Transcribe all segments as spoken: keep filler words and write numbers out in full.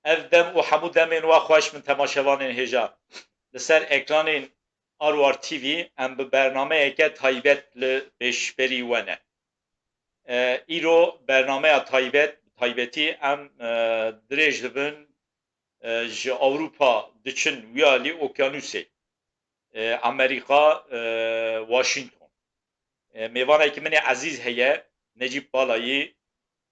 Ev dem û hemû demên we xweş bin temaşevanên hêja. Li ser ekranên Arwar T V em bi bernameyeke taybet li pêşberî we ne. E, îro bernameya taybet, bi taybetî em, e, dirêj dibin, e, ji Ewropa diçin wî alî okyanûsê, e, Amerîka, e, Washington. E, mêvanekî min ê ezîz heye, Necîb Balayî,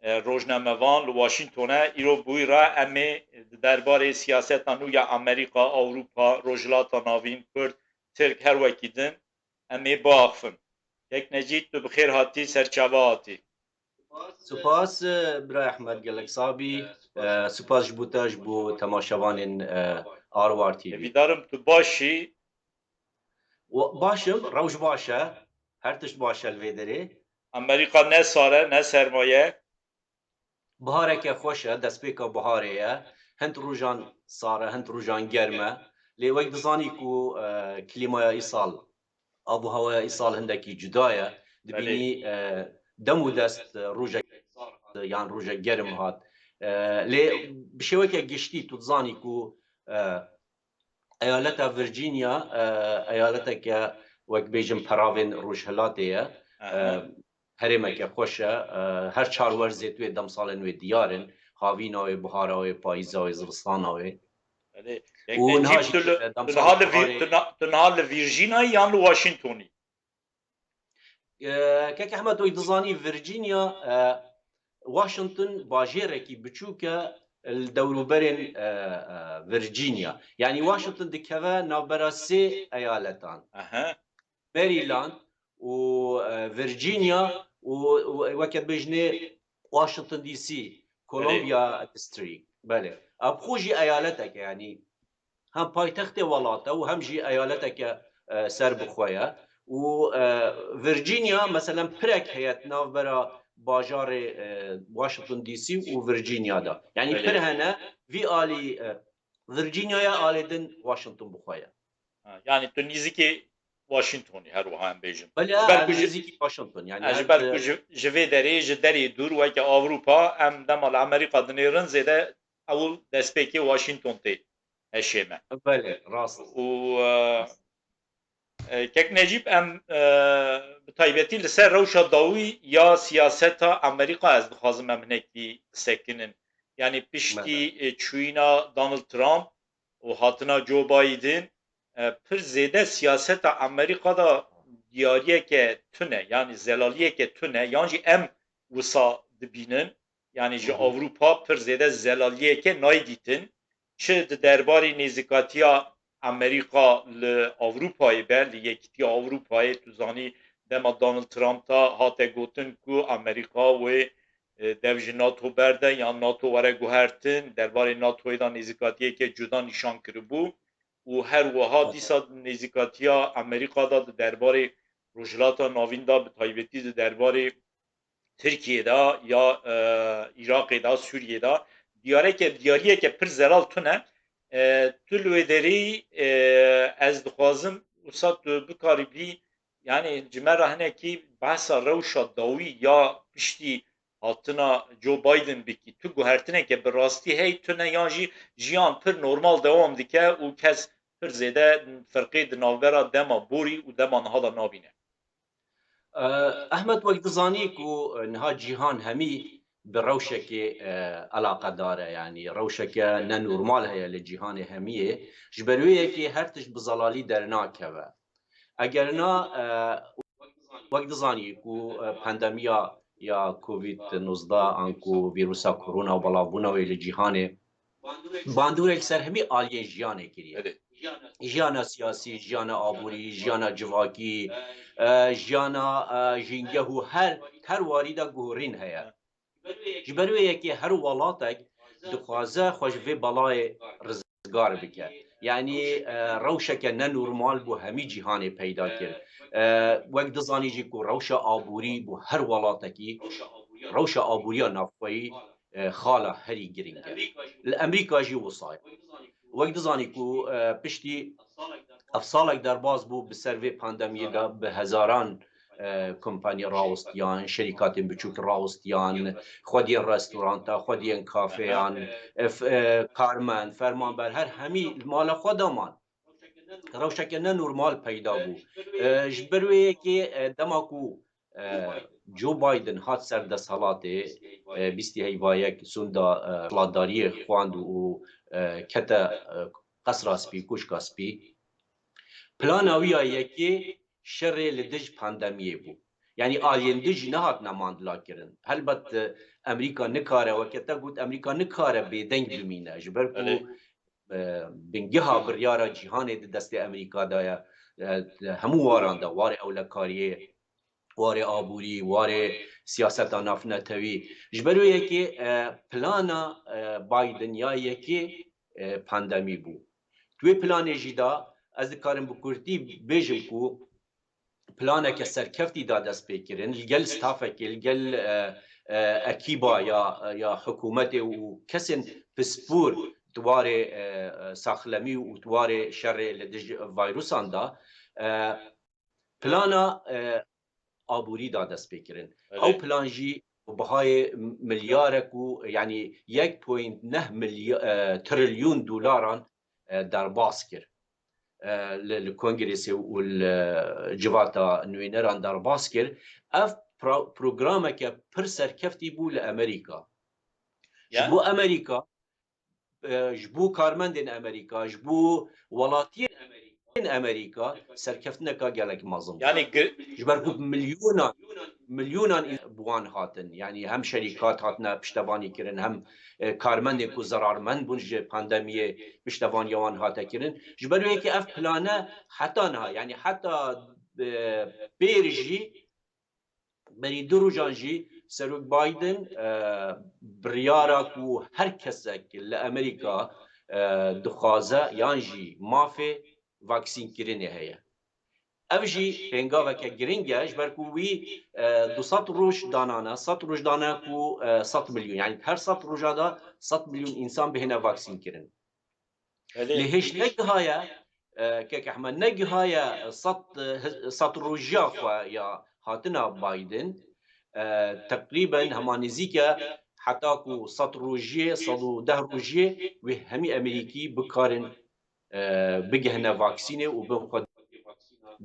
e, rojnamevan li Washington e. Îro bi wî re em ê di derbarê siyaseta nû ya Amerîka, Ewropa, Rojhilata Navîn, Kurd, Tirk her wekî din em ê biaxivin. Kek Necîb, tu bi xêr hatî, ser çava hatî. Spas, e, Bira Ehmed, gelek sabî. E, spas ji bo te, ji bo temaşevanên, e, Arwar T V. Hêvîdarim tu baş î. Wa-, baş im, rewş baş e. Her tişt baş e li vê derê. Amerîka ne sar e, ne sermaye. Bihareke xweş e, destpêka biharê ye. Hind rojan sar e, hind rojan germ e. Lê wek dizanî ku, e, klîmaya îsal, abûhewaya îsal hindekî cuda ye. Dibînî, Belê. e, dem û dest, e, rojek sar hat, yan rojek germ hat. E, lê bi şêweke giştî tu dizanî ku, e, eyaleta Virginia, e, eyaleteke, wek bêjin, peravên rojhilatê ye. Aha. E, herêmeke xweş e. E, her çar werz zêtûyê demsalên wê diyar in. Havîna wê, bihara wê, payîza wê, zivistana wê. Belê. Û Yek niha Necîb, jî, tu li, e, tu demsala niha li Vî-, biharê tu na-, tu niha li Virginiayî yan li Washingtonî? E, Kek Ehmed, wek dizanî Virginia, e, Washington bajêrekî biçûk e li dewrûberên, e, e, Virginia. Yanî Washington dikeve navbera sê eyaletan. Aha. Maryland û, e, Virginia û, û weke bêjinê Washington D C, Columbia District. Belê. Ev xwe jî eyaleteke, yanî hem paytextê welat e û hem jî eyaleteke, e, ser bi xwe ye. Û, e, Virginia, meselen, pirek heye di navbera bajarê, e, Washington D C û Virginia de. Yanî Belê. pir hene, vî alî, e, Virginia'ya, alê din Washington bi xwe ye. Ha, yanî tu nîzikê Washingtonî her wiha em bêjin. Belê, Ji ber em ku ji, nêzîkî Washington, yanî e, ji her ber ku ji, ji vê derê, ji derê dûr weke Ewropa, em dema li Amerîka dinêrin zêde ew destpêkê Washington tê hişê me. Belê, rast. Û, e, e, Kek Necîb, em, e, bi taybetî li ser rewşa dawî ya siyaseta Amerîka ez dixwazim em hinekî bisekinin. Yanî piştî, Belê. e, çûyîna Donald Trump û hatina Joe Biden, e, pir zêde siyaseta Amerîka de diyariyeke tune, yanî zelaliyeke tune, yan jî em wisa dibînin. Yanî ji Hı hı. Ewropa pir zêde zelaliyeke nayê dîtin. Çi di derbarê nêzîkatiya Amerîka li Ewropayê be, li Yekîtiya Ewropayê, tu zanî dema Donald Trump da hate gotin ku Amerîka wê, e, dev ji NATO berde yan NATO were guhertin, derbarê NATOyê de nêzîkatiyeke cuda nîşan kiribû û her wiha dîsa nêzîkatiya Amerîka de di derbarê Rojhilata Navîn de, bi taybetî di derbarê Tirkiyê de ya, e, Iraqê de, Sûriyê de diyareke, diyariyeke pir zelal tune. E, tu li wê derê, e, ez dixwazim wisa tu bikarîbî, yanî ji me re hinekî behsa rewşa dawî ya piştî hatina Joe Biden bikî. Tu guhertineke bi rastî heyî tune yan jî jiyan pir normal dewam dike û kes pir zêde ferqê di navbera dema borî û dema niha de nabîne? E, Ehmed, wek dizanî ku niha cîhan hemî bi rewşekê, e, eleqedar e, yanî rewşeke ne normal heye li cîhanê hemiyê. Ji ber wê yekê her tişt bi zelalî dernakeve. Eger na, e, wek dizanî ku, e, pandemiya ya Covid nozdeh anku vîrusa korona û belavbûna wê li cîhanê bandorek ser hemî aliyên jiyanê kiriye. Belê. Jiyana siyasî, jiyana aborî, jiyana civakî, e, jiyana, e, jîngeh û her, her warî de guhurîn heye. Ji ber wê yekê her welatek dixwaze xwe ji vê belayê rizgar bike. Yanî, e, rewşeke ne normal bo hemî cîhanê peyda kir. E, wek dizanî jî ku rewşa aborî bo her welatekî, rewşa aboriya navxweyî, e, xala herî giring e. Li Amerîka jî wisa ye. Wek dizanî ku, e, piştî ev salek derbas bû, bi ser vê pandemiyê de bi hezaran, e, kompanî rawestiyan, şerîkatên biçûk rawestiyan, xwediyên restoranta, xwediyên kafeyan, e, f-, e, karmend, fermanber, her hemî li mala xwe de man. Rewşeke ne normal peyda bû. E, ji ber wê yekê, e, dema ku, e, Joe Biden hat ser desthilatê, e, bîstî heyva yek sonda, e, desthilatdariyê xwend û, e, kete, e, Qesra Spî, Koşka Spî. Plana wî ya yekê şerê li dij pandemiyê bû. Yanî aliyên din jî nehatine mandla kirin. Helbet, e, Amerîka nikare, weke te got, Amerîka nikare bêdeng bimîne. Ji ber ku, Belê. e, bingeha biryara cîhanê di destê Amerîka de ye. E, di hemû waran de, warê ewlekariyê, warê aborî, warê siyaseta navnetewî. Ji ber wê yekê, e, plana, e, Biden ya yekê, e, pandemî bû. Di wê planê jî de ez dikarim bi kurtî bêjim ku planeke serkeftî da destpêkirin, li gel stafekê, li gel, e, e, ekîba ya, ya hikûmetê û kesên pispor di warê, e, e, saxlemî û di warê şerê li dij vayrusan da, e, plana, e, aborî da destpêkirin. Belê. Ew plan jî bi bihayê milyarek û, yanî yek point neh milya-, e, trilyon dolaran, e, derbas kir. E, li, li kongresê û li civata nûneran derbas kir. Ev pro-, programeke pir serkeftî bû li Amerîka. Ji Ya. bo Amerîka, e, ji bo karmendên Amerîka, ji bo welatiyên Amerîka serkeftineka gelek mezin bû. Yanî gi- Ji ber ku milyonan, milyonan in-, bi wan hatin. Yanî hem şerîkat hatine piştevanî kirin, hem, e, karmendên ku zerarmend bûn ji pandemiyê piştevaniya wan hate kirin. Ji ber wê yekê ev plane heta niha, yanî heta, e, pêr jî, berî du rojan jî Serok Biden, e, biryara ku her kesek li Amerîka, e, dixwaze yan jî mafê vaksînkirinê heye. Ev jî pêngaveke giring e, ji ber ku wî, e, du sed roj danane, sed roj dane ku, e, sed milyon, yanî her sed roja de sed milyon însan bihêne vaksînkirin. Belê. Lê hêj negihaye, e, Kek Ehmed, negihaye sed, e, sed rojiya xwe ya hatina Biden, e, teqrîben hema nêzîk e, heta ku sed rojiyê, sed û deh rojiyê wê hemî Amerîkî bikarin, e, bigihine vaksînê û bin xwe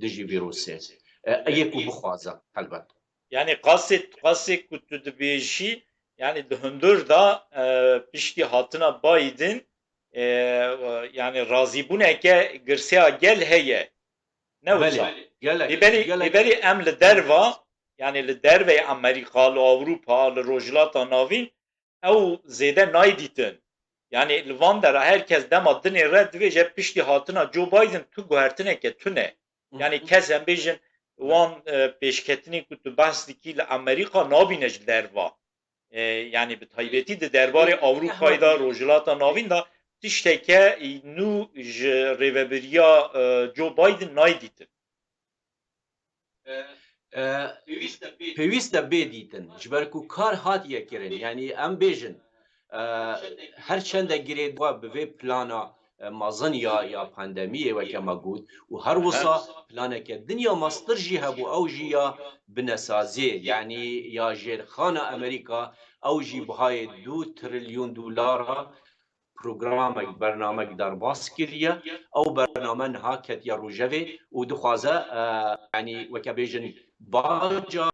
dijî vîrusê. E, yê ku bixwaze, helbet. Yanî qasê, qasê ku tu dibêjî, yanî di hundir de, e, piştî hatina Biden, e, yanî razîbûneke girseya gel heye. Ne Belê, wisa? gelek, Lê belê, gelek. lê belê em li derva, yanî li derveyê Amerîka, li Ewropa, li Rojhilata Navîn, ew zêde nayê dîtin. Yanî li van dera her kes dema dinê re divêje piştî hatina Joe Biden tu guhertineke tune. Hı hı. Yanî kes em bêjin wan, e, pêşketinê ku tu behs dikî li Amerîka nabîne ji derva. E, yanî bi taybetî di derbarê Ewropayê de, Rojhilata Navîn de tişteke nû ji rêvebiriya, e, Joe Biden nayê dîtin. E, pêwîst e bê dîtin. Ji ber ku kar hatiye kirin. Yanî em bêjin, e, her çende girêdayî bi vê plana, e, mezin ya, ya pandemiyê weke me got û her wisa planeke din ya mestir jî hebû, ew jî ya binesaziyê, yanî ya jêrxana Amerîka, ew jî bihayê du trilyon dolara programek, bernamek derbas kiriye. Ew bername niha ketiye rojevê û dixwaze, e, yanî weke bêjin baca,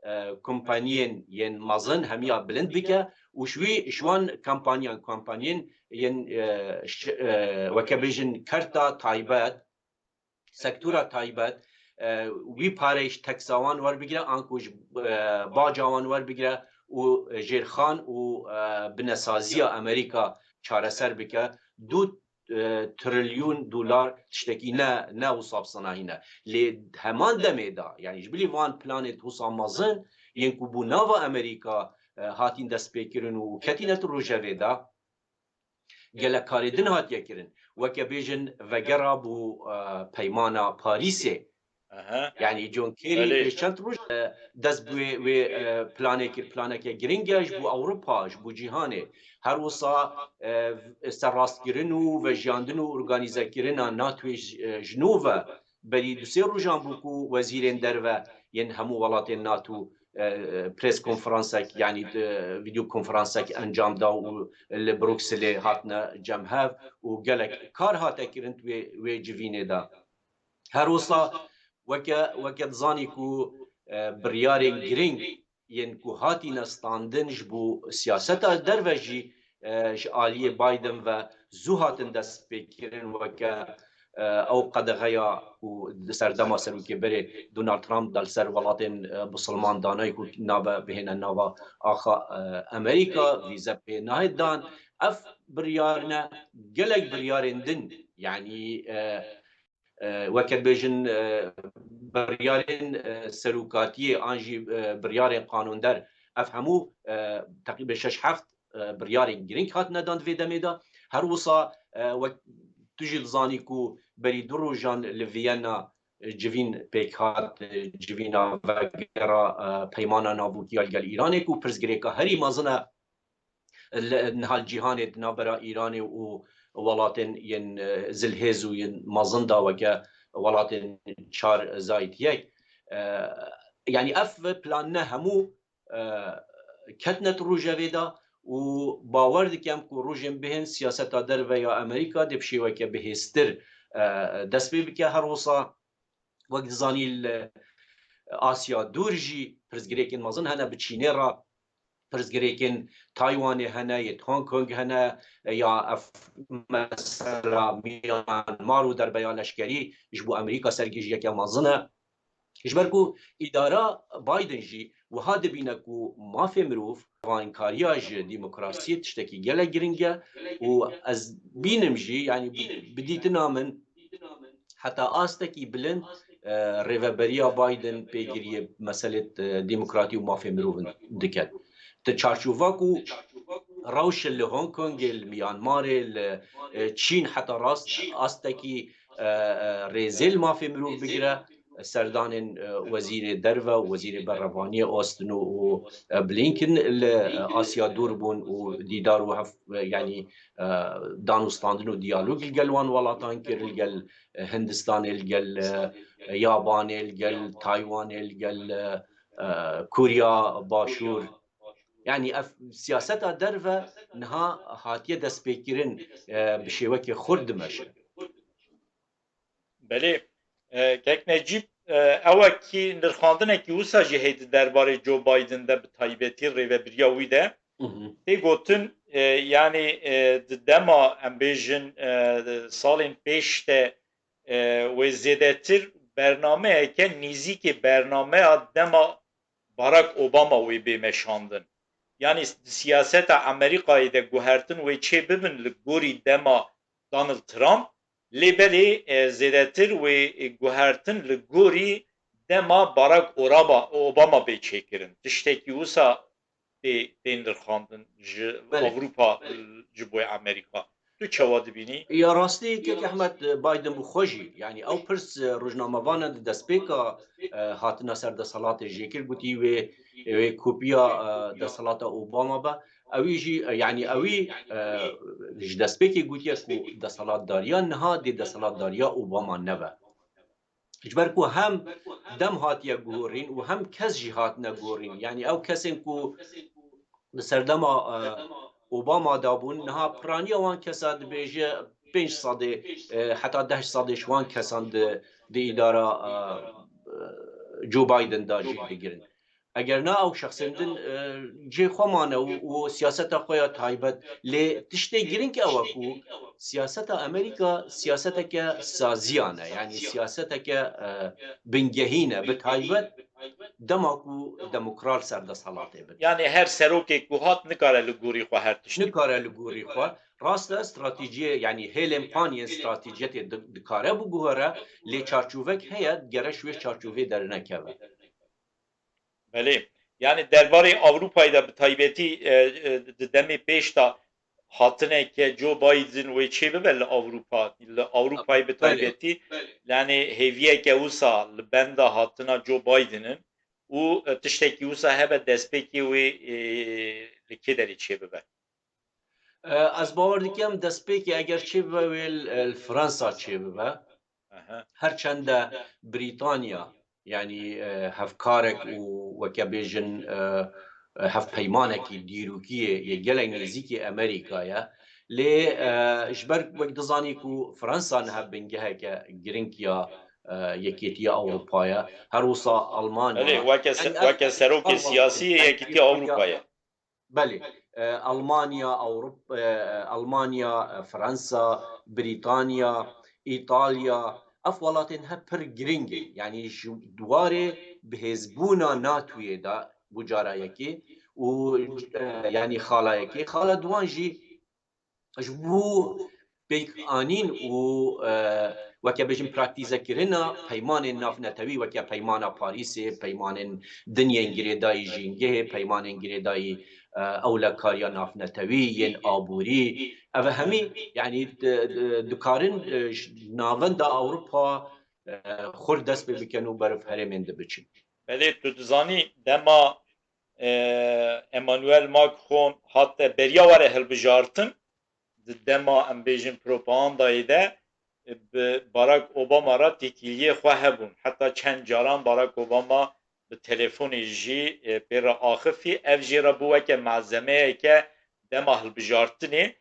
e, kompaniyên yên mezin hemiya bilind bike û ji wî, ji wan kampanyan, kampaniyên yên, e, ş-, e, weke bêjin kerta taybet, sektora taybet, e, wî pareyê ji teksa wan werbigire, anku ji, e, baca wan werbigire û jêrxan û, e, binesaziya Amerîka çareser bike. Du, e, trilyon dolar tiştekî ne, ne wisa bi sinahî ne. Lê heman demê de, yanî ji bilî van planê wisa mezin yên ku bo nava Amerîka, e, hatîn destpêkirin û ketîne tu rojevê de, gelek karê din hatiye kirin. Weke bêjin vegera bo, e, peymana Parîsê. Aha. Yanî John Kerry Belê. pêş çend roj, e, dest bi wê, wê, e, planê kir, planeke giring e ji bo Ewropa, ji bo cîhanê. Her wisa, e, serrastkirin û vejiyandin û organîzekirina NATO ji, e, ji nû ve berî du sê rojan bû ku wezîrên derve yên hemû welatên NATO, e, e, press konferansek, yanî, e, video konferansek encam da û li Brukselê hatine cem hev û gelek kar hate kirin wê, wê civînê de. Her wisa weke, weke dizanî ku, e, biryarên girîng yên ku hatîne standin ji bo siyaseta derve jî, e, ji aliyê Biden ve zû hatin destpêkirin, weke, e, ew qedexeya ku di serdema serokê berê Donald Trump da li ser welatên, e, bisilman danayê ku nabe bihêne nava axa, e, Amerîka, vîze pê nahê dan. Ev biryar ne, gelek biryarên din, yanî, e, e, weke dibêjin, e, biryarên, e, serokatiyê an jî, e, biryarên qanûnder, ev hemû, e, teqrîben şeş heft, e, biryarên girîng hatine dan di vê demê de. Her wisa, e, wek tu jî dizanî ku berî du rojan li Viyena, e, civîn pêk hat, e, civîna vegera, e, peymana navûkî ya li gel Îranê ku pirsgirêka herî mezin e li, niha li cîhanê di navbera Îranê û welatên yên, e, zilhêz û yên mezin da weke welatên çar zayîd yek. E, yanî ev plan ne hemû, e, ketine di rojevê de û bawer dikem ku rojên bihên siyaseta derve ya Amerîka dê bi şêweke bihêztir, e, dest pê bike. Her wisa wek dizanî li Asya Dûr jî pirsgirêkên mezin hene, bi Çînê re pirsgirêkên Taywanê hene, yê Hong Kong hene, ya ev mesela Myanmar û derbeya leşkerî ji bo Amerîka sergîjiyeke mezin e. Ji ber ku îdara Biden jî wiha dibîne ku mafê mirov, rêvankariya ji demokrasiyê tiştekî gelek giring e û ez bînim jî, yanî bi, bi dîtina min heta astekî bilind, e, rêveberiya Biden pêgiriyê meselê, e, demokratî û mafê mirovin diket. Di çarçova ku rewşe li Hong Kongê, li Myanmarê, li, e, Çîn heta rast astekî, e, e, rêzê li mafê mirov bigire, serdanên, e, wezîrê derve û wezîrê berevaniye Austin û, û, e, Blinken li, e, Asya Dûr bûn û dîdar û hev-, e, yanî, e, danûstandin û diyalog li gel wan welatan kir, li gel, e, Hindistanê, li gel, e, Yabanê, li gel Taywanê, li gel, e, e, Kûrya Başûr. Yanî ev siyaseta derve niha hatiye destpêkirin, e, bi şêwekê xurt dimeşe. Belê. E, Kek Necîb, e, ewekî nirxandinekî wisa jî heye di derbarê Joe Biden de, bi taybetî rêvebiriya wî de. Mhm. Tê gotin, e, yanî, e, di dema, em bêjin, e, salên pêş de, e, wê zêdetir bernameyeke nêzîkê bernameya dema Barack Obama wê bê meşandin. Yanî di siyaseta Amerîkayê de guhertin wê çê bibin li gorî dema Donald Trump, lê belê, e, zêdetir wê, e, guhertin li gorî dema Barack Oraba-, Obama bê çêkirin. Tiştekî wisa tê, tê nirxandin ji Belê. Ewropa, e, ji bo Amerîka. Tu çawa dibînî? Ya rastî, Kek Ehmed, Biden bi xwe jî, yanî ew pirs, e, rojnamevanan di destpêka, e, hatina ser desthilatê jê kir, gotî wê, wê kopiya, e, desthilata Obama be. Ewî jî, e, yanî ewî, e, ji destpêkê gotiye ku desthilatdariya niha dê desthilatdariya Obama nebe. Ji ber ku hem dem hatiye guhorîn û hem kes jî hatine guhorîn. Yanî ew kesên ku di serdema, e, Obama de bûn, niha piraniya wan kesa dibêje pênc sedê, e, heta deh sedê ji wan kesan di, di îdara, e, e, Joe Biden de jî digirin. Eger na ew şexsên din, e, cihê xwe mane û, û siyaseta xwe ya taybet. Lê tiştê girîng ew e ku siyaseta Amerîka siyaseteke saziyane, yanî siyaseteke, e, bingehîn e, bi taybet dema ku demokrat ser desthilatê bin. Yanî her serokê ku hat nikare li gorî xwe her tiştî. Nikare li gorî xwe. Rast e, stratejiyê, yanî hêlên pan yên stratejiyetê di-, dikare biguhere, lê çarçovek heye, gere ji wê çarçovê dernekeve. Belê. Yanî derbarê Ewropayê de bi taybetî, e, e, di demê pêş de hatineke Joe Biden wê çê bibe li Ewropa. Li Ewropayê bi Belê. taybetî, yanî hêviyeke wisa li benda hatina Joe Bidenin û, e, tiştekî wisa hebe destpêkê wê, e, li kê derê çê bibe? E, ez bawer dikim destpêkê eger çê bibe wê li, li Fransa çê bibe. Aha. Her çende Brîtanya, yanî, e, hevkarek û weke bêjin, e, e, hevpeymanekî dîrokî yê, yê gelek nêzîkî Amerîka ye. Lê, e, ji ber wek dizanî ku Fransa niha bingeheke giring ya, e, Yekêtiya Ewropa ye. Her wisa Almanya. Belê, weke se-, yanî ev, weke serokê siyasî yê Yekîtiya Ewropa ye. Belê. E, Almanya, Ewrop-, e, Almanya, e, Fransa, Brîtanya, Îtalya, ev welatên hep pir giring in. Yanî ji warê bihêzbûna NATOyê de bu cara yekê û, e, yanî xala yekê. Xala duwan jî ji bo pêkanîn û, e, weke bêjin praktîzekirina peymanên navnetewî, weke peymana Parîsê, peymanên din yên girêdayî jîngehê, peymanên girêdayî, e, ewlekariya navnetewî, yên aborî. Ev hemî, yanî, di-, di-, dikarin, e, ji navenda Ewropa, e, xurt dest pê bikin û beriv herêmên di biçin. Belê, tu dizanî dema, e, Emmanuel Macron hate beriya were hilbijartin, di dema, em bêjin, propagandayê de, e, bi Barack Obama re têkiliyê xwe hebûn. Heta çend caran Barack Obama bi telefonê jî, e, pê re axifî. Ev jê re bû weke malzemeyeke dema hilbijartinê.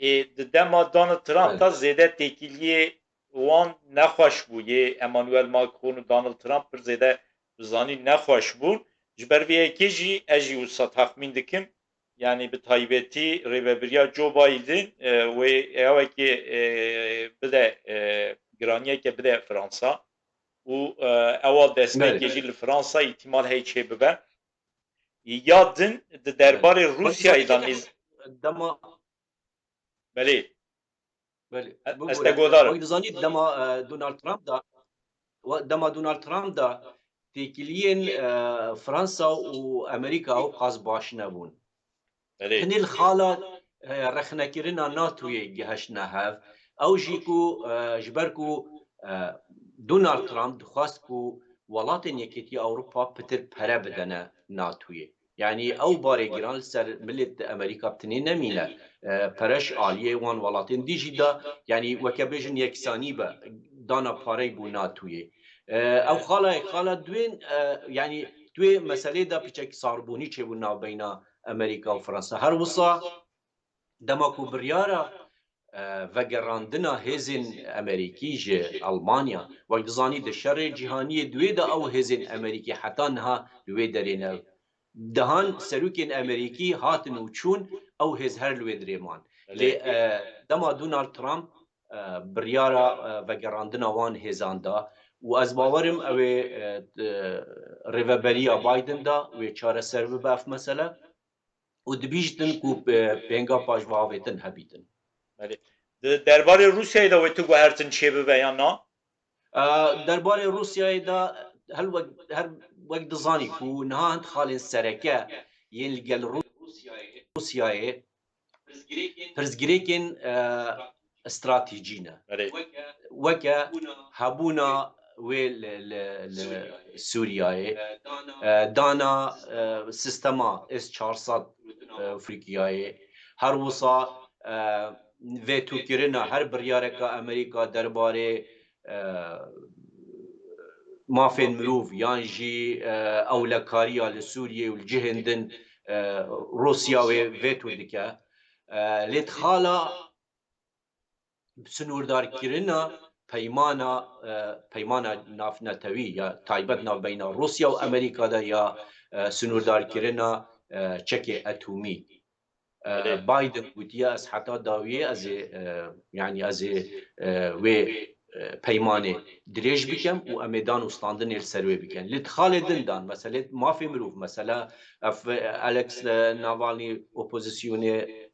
Ê, di dema Donald Trump de zêde têkiliyê wan nexweş bû. Yê Emmanuel Macron û Donald Trump pir zêde bi zanîn nexweş bûn. Ji ber vê yekê jî ez jî wisa texmîn dikim. Yanî bi taybetî rêvebiriya Joe Biden, e, wê ewekê, e, bide, e, giraniyeke bide Fransa û, e, ewa destpêkê jî li Fransa îhtimal heye çêbibe. Ya din di derbarê Rûsyayê de nêz- dema Belê. Belê. E, ez te guhdar im. Wek dizanî dema, e, Donald Trump da, we-, dema Donald Trump da têkiliyên, e, Fransa û Amerîka ew qas baş nebûn. Belê. Hinî li xala, e, rexnekirina NATOyê gihiştine hev. Ew jî ku, e, ji ber ku, e, Donald Trump dixwest ku welatên Yekêtiya Ewropa pitir pere bidene NATOyê. Yanî ew barê giran li ser milêt Amerîka bi tinê nemîne. E, pere ji aliyê wan welatên dî jî da, yanî weke bêjin yeksanî be, dana parey bû NATOyê. E, ew xala yek, xala duên, e, yanî tu yê meselê de piçek sarbûnî çêbû navbeyna Amerîka û Fransa. Her wisa dema ku biryara, e, vegerandina hêzên Amerîkî ji Almanya, wek dizanî di şerê cîhaniyê duê de ew hêzên Amerîkî heta niha li wê derê ne. Dehan serokên Amerîkî hatin û çûn, ew hêz her li wê dirê man. Lê, e, dema Donald Trump, e, biryara, e, vegerandina wan hêzan da û ez bawerim ew ê, e, d-, rêveberiya Biden da wê çareser bibe ev mesele û dibîjtin ku, e, pênga paş ve avêtin hebîtin. Belê. Di derbarê Rûsyayê de wê tu guhertin çêbibe yan na? E, derbarê Rûsyayê de hel wek, her wek dizanî ku niha hind xalên sereke yên li gel Rû-, Rûsyayê pirsgirêkên, e, stratejî ne. Belê. Weke hebûna wê li, li, li Sûriyeyê, e, dana, e, sistema S çar sed, e, Tirkiyeyê, her wisa, e, vetokirina her biryareka Amerîka derbarê, e, mafên mirov yan jî, e, ewlekariya li Sûriyê û li cihên din, e, Rûsya wê veto dike. E, lê di xala sinûrdarkirina peymana, e, peymana navnetewî ya taybet navbeyna Rûsya û Amerîka de ya, e, sinûrdarkirina, e, çekê etomî. E, Biden gotiye, ez heta dawiyê ez ê, e, yanî ez ê, e, wê, e, peymanê dirêj bikem û em ê dan û standinê li ser wê bikin. Li xalê din dan, meselê mafê mirov, mesela ev, e, Alex, e, Navalny opozisyonê,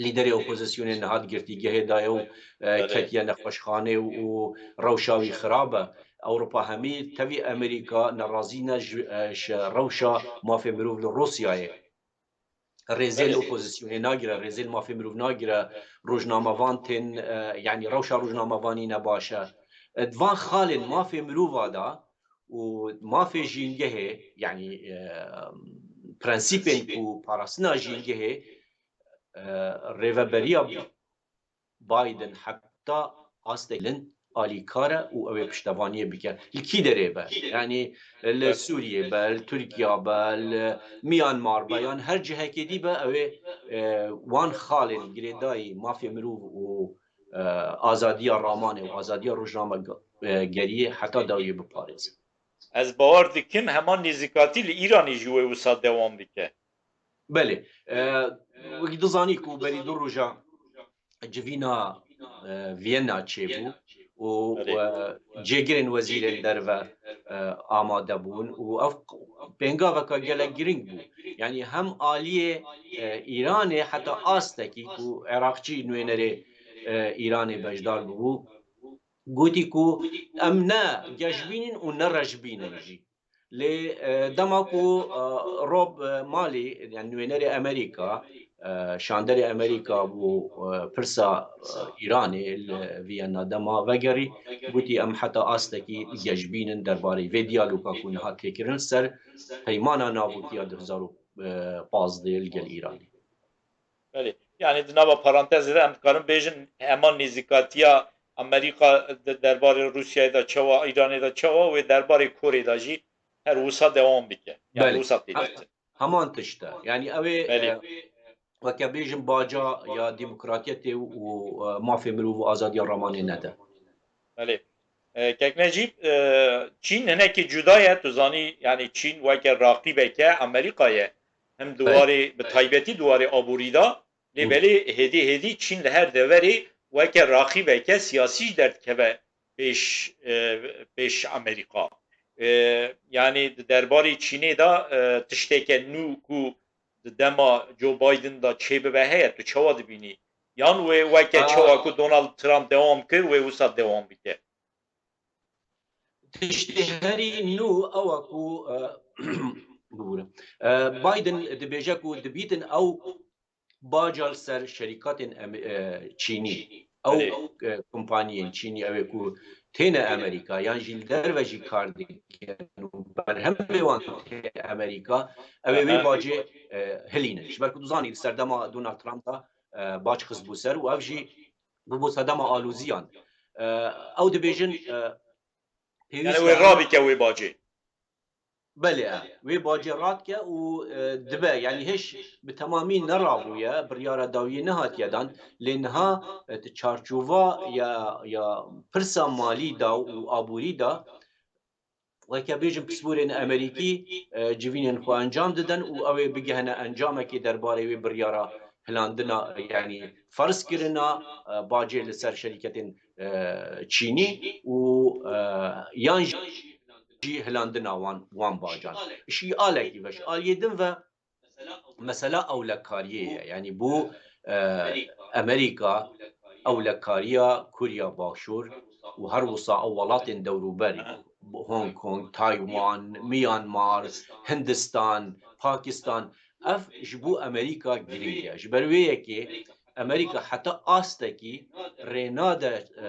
lîderê opozisyonê niha di girtîgehê de ye û, e, ketiye nexweşxanê û, û rewşa wî xirab e. Ewropa hemî tevî Amerîka nerazî ne ji, e, ji rewşa mafê mirov li Rûsyayê. Rêzê li opozisyonê nagire, rêzê li mafê mirov nagire, rojnamevan tên, e, yanî rewşa rojnamevanî ne baş e. E, di van xalên mafê mirova de û mafê jîngehê, yanî, e, prensîpên ku parastina jîngehê, e, rêveberiya Biden heta astek bilind alîkar e û ew ê piştevaniyê bike. Li kî derê be? Yanî li Sûriyê be, li Tirkiya be, li Myanmar be, yan her cihekê dî be, ew ê, e, wan xalên girêdayî mafê mirov û, e, azadiya ramanê û azadiya rojnamegeriyê heta dawiyê biparêze. Ez bawer dikim heman nêzîkatî li Îranê jî wê wisa dewam bike. Belê. E, wekî dizanî ku berî du roja civîna, e, Viyena çêbû û, Belê. e, cêgirên wezîrên derve, e, amade bûn û ev pêngaveka gelek girîng bû. Yanî hem aliyê, e, Îranê heta astekî ku Iraqçî nûnerê, e, Îranê beşdar bûbû, gotî ku em ne geşbîn in û ne reşbîn in jî. Lê, e, dema ku, e, Rob, e, Malley, yani nûnerê Amerîka, e, şanderê Amerîka bû, e, pirsa, e, Îranê li Viyena dema vegerî, gotî em heta astekî geşbîn in derbarê vê diyaloga ku niha têkirin ser peymana navûtiya du hezar û pazdeh li gel Îranê. Belê. Yani di nava parantezê de em dikarin bêjin heman nêzîkatiya Amerîka di derbarê Rûsyayê de çawa, Îranê de çawa, wê derbarê Korê de jî her wisa dewam bike. Yani Belê. wisa tê Ha- dîtin. Heman tişt e. Yani ew ê, Belê. e, weke bêjin baca ya demokratiyetê û, e, mafê mirov û azadiya ramanê nede. Belê. E, Kek Necîb, e, Çîn hinekî cuda ye, tu zanî, yani Çîn weke raqîbeke Amerîka ye. Hem di Belê. warê, bi taybetî di warê aborî de, lê Hı. belê hêdî hêdî Çîn li her deverê weke raqîbeke siyasî jî derdikeve pêş, e, pêş Amerîka. E, yani di derbarê Çînê de, e, tişteke nû ku di dema Joe Biden de çêbibe heye, tu çawa dibînî? Yan wê weke Aa. çawa ku Donald Trump dewam kir, wê wisa dewam bike? Tiştê herî nû ew e ku, e, bibûre. E, Biden dibêje ku dibîtin ew baca li ser şerîkatên Em-, e, Çînî. Ew, Belê. e, kompaniyên Çînî, ew ê ku têne Amerîka, yan jî li derve jî kar dikin û berhemê wan tê Amerîka, ew ê wê Aha. bacê, e, hilînin. Ji ber ku tu zanî, li serdema Donald Trump de, e, bac xistbû ser û ev jî bûbû sedema alûziyan. E, ew dibêjin, e, Yani pêwîst wê e rabike wê bacê. Belê, e, wê bacê radike û, e, dibe, yani hiş bi temamî nerabûye, biryara dawiyê nehatiye dan, lê niha, e, di çarçova ya, ya pirsa malî da û aborî da, weke bêjin pisporên Amerîkî, e, civînên xwe encam didin û ew ê bigihine encamekê derbarê wê biryara hilandina, yani ferz kirina, e, bacê li ser şerîketên, e, Çînî û, e, yan jî hilandina wan, wan bacan. Ji alekî ve, ji aliyê din ve mesela ewlekariyê ye. Yani bû, e, Amerîka ewlekariya Kurya Başûr û her wisa ew welatên dewrûberî, Hong Kong, Taywan, Myanmar, Hindistan, Pakistan, ev ji bo Amerîka girîng e. Ji ber wê yekê Amerîka heta astekî rê nade, e,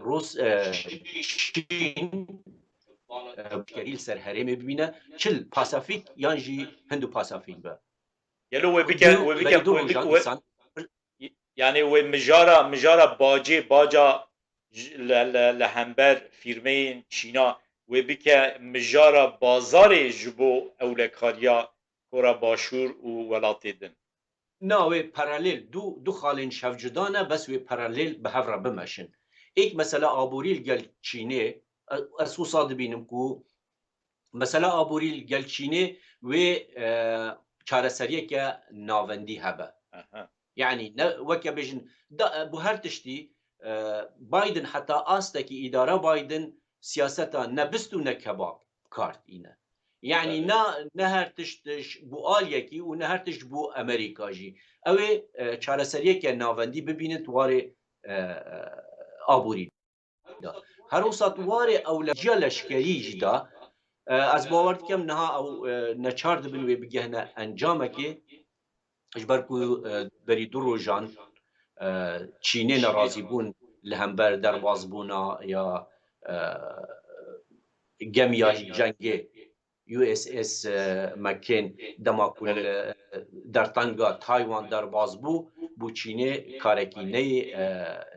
Rûs-, e, Çîn, e, kerî li ser herêmê bibîne, çi li Pasifîk yan jî Hindu Pasifîk be. Gelo wê bike, Du, wê bike, belê du wê bike, rojan wê, insan yani wê mijara, mijara bacê, baca ji, li, li, li hember fîrmeyên Çîna wê bike mijara bazarê ji bo ewlekariya Kora Başûr û welatê din. Na, wê paralel, du, du xalên şevcuda ne, bes wê paralel bi hev re bimeşin. Êk mesela aborî li gel Çînê, e, ez wisa dibînim ku mesela aborî li gel Çînê wê, e, çareseriyeke navendî hebe. Aha. Yani ne, weke bêjin, da, e, bo her tiştî, e, Biden heta astekî îdara Biden siyaseta ne bist û ne kebab kar tîne. Yani Tabii. ne, ne her tişt ji bo aliyekî û ne her tişt ji bo Amerîka jî. Ew ê, e, çareseriyeke navendî bibînin di warê, e, e, aborî de. Her wisa di warê ewlekarîya leşkerî jî de, e, ez bawer dikim niha ew, e, neçar dibin wê bigihine encamekê. Ji ber ku, e, berî du rojan, e, Çînê nerazîbûn li hember derbazbûna ya, e, gemiya cengê U S S, e, McCain dema ku Belê. li dertenga Taywan derbaz bû, bo Çînê karekî neyê, e,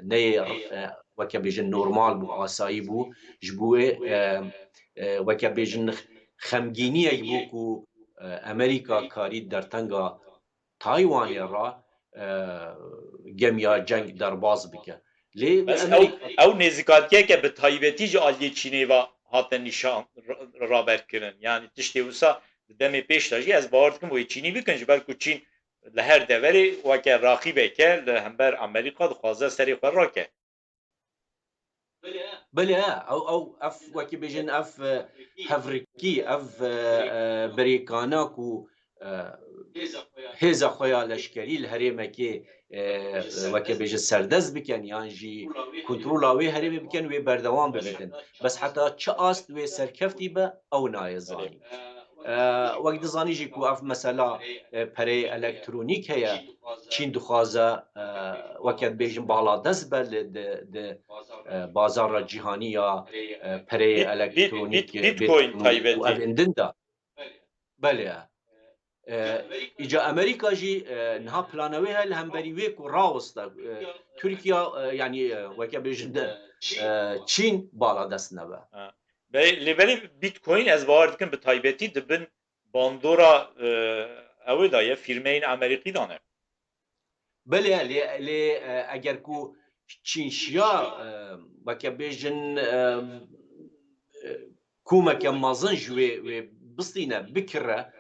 neyê, e, weke bêjin normal bû, asayî bû. Ji bo wê, e, e, weke bêjin xemgîniyek bû ku, e, Amerîka karî dertenga Taywanê re, e, gemiya ceng derbas bike. Lê Bes ew, Amerîka ew nêzîkatiyeke bi taybetî ji aliyê Çînê ve hate nîşan r-, raber kirin. Yani tiştê wisa di demê pêş de jî ez bawer dikim wê Çînî bikin, ji ber ku Çîn li her deverê weke raqîbeke li hember Amerîka dixwaze serê xwe rake. Belê, ew, ew, ev, wekî bêjin, ev, e, hevrikî, ev, e, e, birêkana ku, e, hêza xwe ya leşkerî li herêmekê, e, weke bêjin serdest bikin yan jî kontrola wê herêmê bikin, wê berdewam bibitin. Bes heta çi ast wê serkeftî be, ew nayê zanîn. E, wek dizanî jî ku ev mesela, e, pereyê elektronîk heye, Çîn dixwaze, e, weke dibêjin baladest be li di, di, e, bazara cîhanî ya, e, pereyê Bit-, bit-, elektronîk, bit-, e, Bitcoin Bitcoin û, taybetî. Û ev din de. Belê. E, îca Amerîka jî, e, niha plana wê heye li hemberî wê ku raweste, e, Tirkiye, e, yanî, e, weke bêjin de, e, Çîn baladest nebe. Ha. Belê, lê belê Bitcoin ez bawer dikim bi taybetî di bin bandora, e, ewê de ye, fîrmeyên Amerîkî de ne. Belê, lê, lê, e, eger ku Çîn şiya, e, weke bêjin, e, e, komeke mezin ji wê, wê bistîne, bikire,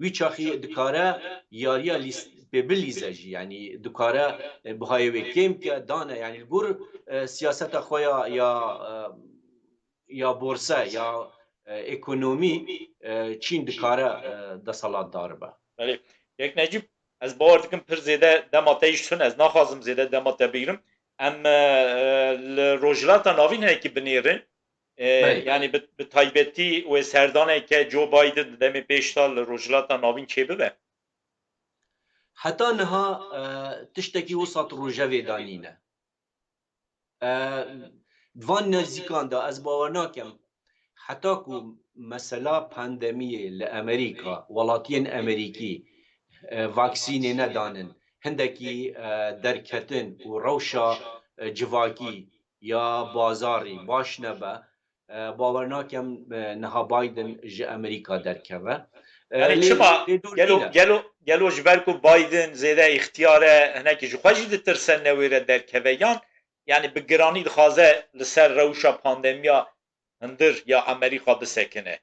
wî çaxî dikare yariya lîs-, pê bilîze jî, yanî dikare, e, bihayê wê kêm ke, dane, yanî li gor, e, siyaseta xwe ya, ya, e, ya borse, ya, e, ekonomî, e, Çîn dikare, e, deselatdar be. Belê. Kek Necîb, ez bawer dikim pir zêde dema te jî tune, ez naxwazim zêde dema te bigrim. Em, e, e, li Rojhilata Navîn hinekî binêrin. E, Belê. Yani bi, bi taybetî wê serdaneke Joe Biden di demê pêş de li Rojhilata Navîn çêbibe. Heta niha, e, tiştekî wisa di rojevê de nîne. E, di van nêzîkan de ez bawer nakim, heta ku mesela pandemiyê li Amerîka, welatiyên Amerîkî, e, vaksînê nedanin, hindekî, e, derketin û rewşa, e, civakî ya bazarî baş nebe, e, bawer nakim, e, niha Biden ji Amerîka derkeve. E, Yani lê, çima lê dûr gelo, nîne. Gelo, gelo ji ber ku Biden zêde îxtiyar e, hinekî ji xwe jî ditirse newêre derkeve, yan yani bi giranî dixwaze li ser rewşa pandemiya hundir ya Amerîka bisekine?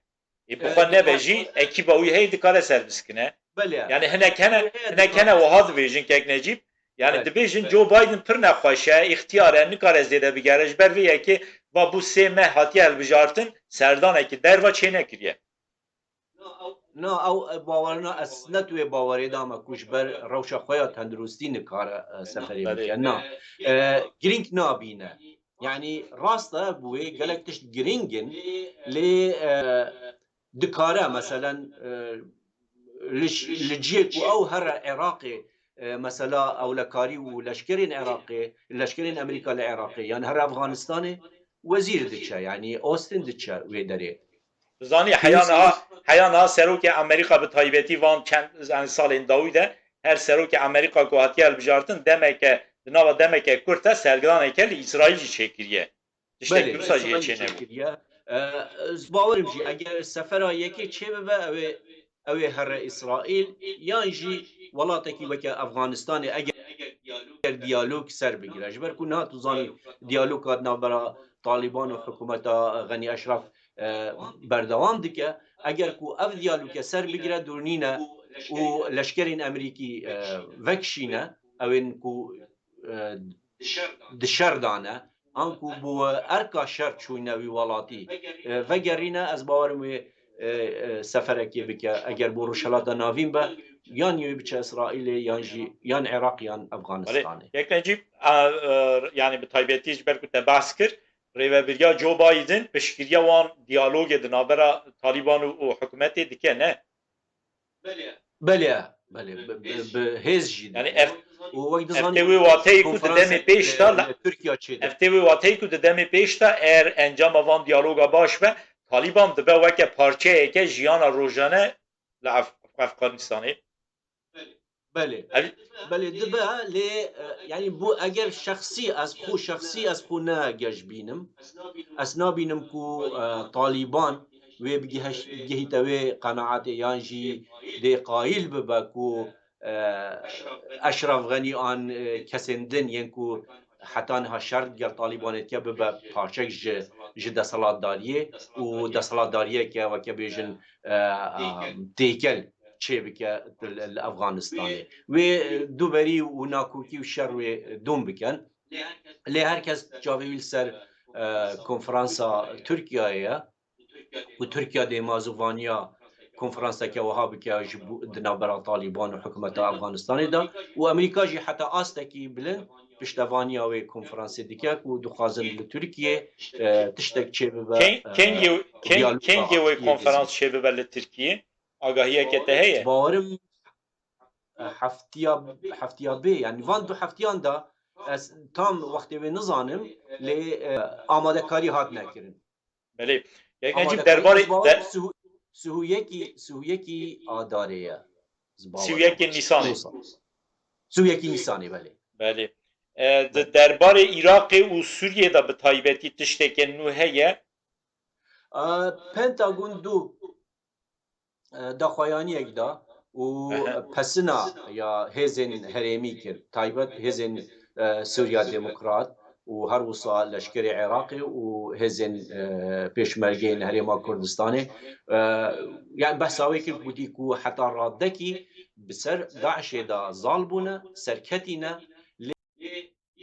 Ê bi E, xwe nebe jî ekîba wî heye dikare serbiskine. Belê. Yani hinek hene, Belê, hinek hene wiha dibêjin kek Necîb. Yani Belê, dibêjin belê. Joe Biden pir nexweş e, îxtiyar e, nikare zêde bigere. Ji ber vê yekê va bû sê meh hatiye hilbijartin, serdanekî derva çênekiriye. Na, ew, e, bawerina ez ne tu wê bawerê de me ku ji ber rewşa xwe ya tenduristî nikare, e, seferê Belê. Bike. Na. E, girîng nabîne. Yani rast e, bi wê gelek tişt girîng in, lê, e, dikare, meselen, e, li ş-, li cihê ku ew here Iraqê, e, mesela ewlekarî û leşkerên Iraqê, leşkerên Amerîka li Iraqê, yan here Afganistanê wezîr diçe, yani Austin diçe wê derê. Dizanî, heya niha, heya niha serokê Amerîka bi taybetî van çend, yani salên dawî de her serokê Amerîka ku hatiye hilbijartin demeke, di nava demeke kurt de sergiraneke li Îsraîl jî çêkiriye. Tiştek Belê, wisa jî Îsraîl çênebû. Çêkiriye. E, ez bawerim jî eger sefera yekê çêbibe, ew ê, ew ê here Îsraîl, yan jî welatekî weke Afganistanê eger, eger diyalog ser bigire. Ji ber ku niha tu zanî diyaloga di navbera Talîban û hikûmeta Xenî Eşref, e, berdewam dike. Eger ku ev diyaloge ser bigire, dûr nîne û leşkerên Amerîkî, e, vekişîne, ew ên ku, e, di şer de ne, anku bi erka şer çûyne wî welatî, e, vegerîne, ez bawerim wê, e, e, seferekê bike, eger bo Rojhilata Navîn be, yan wê biçe Îsraîlê, yan jî, yan Iraq, yan Belê, Afganistanê. Yek Necîb, a, e, yani bi taybetî ji ber ku te behs kir, rêvebiriya Joe Biden piştgiriya wan diyalogê di navbera Talîban û, û hikûmetê dike, ne? Belê, belê, bi, bi, bi hêz jî Yani dike. Ev, Û wek ev dizanî tê wê wateyê ku di konferansa demê pêş de li, li Tirkiye çêdibe. Ev tê wê wateyê ku di demê pêş de eger encama van diyaloga baş be, Talîban dibe weke parçeyeke jiyana rojane li Af-, Afganistanê. Belê. Belê dibe lê, e, yani bu eger şexsî ez xwe, şexsî ez xwe ne geş bînim. Ez nabînim ku, e, Talîban wê bigiheş-, bigihîte wê qenaetê yan jî dê qayîl bibe ku, e, Eşref Xenî an, e, kesên din yên ku heta niha şer digel Talîbanê dike bibe parçek ji, ji desthilatdariyê û desthilatdariyeke weke bêjin, e, e, têkel çêbike li, li Efxanistanê. Wê, e, duberî û nakokî û şer wê dûm bikin. Lê her kes çavê wî li ser, e, konferansa Tirkiyeyê ye. Ku Tirkiye dê mazûvaniya konferanseke wiha bike ji bo, di navbera Talîban û hikûmeta Efxanistanê de û Amerîka jî heta astekî bilind piştevaniya wê konferansê dike ku dixwazin li Tirkiye, e, tiştek çêbibe, Keng-, e, kengê, keng-, diyaloga kengê wê konferans çêbibe li Tirkiye? Agahiyeke te heye? Bawerim, e, heftiya, heftiya bê, yani van du heftiyan de ez tam wextê wê nizanim, lê, e, amadekarî hat nekirin. Belê. Kek Necîb, derbarê, der- Sihuyekî, Sihuyekî Adarê ye. Sihuyekî Nîsanê. Sihuyekî Nîsanê, belê. Belê. E, di derbarê Iraqê û Sûriyê de bi taybetî tişteke nû heye? E, Pentagon du, e, daxuyaniyek da û pesina ya hêzên herêmî kir. Taybet hêzên, e, Sûriya Demokrat û her wisa leşkerê Iraqê û hêzên, e, pêşmergeyên Herêma Kurdistanê. E, yani behsa wê kir, gotî ku heta radekî bi ser DAIŞê de zal bûne, serketîne,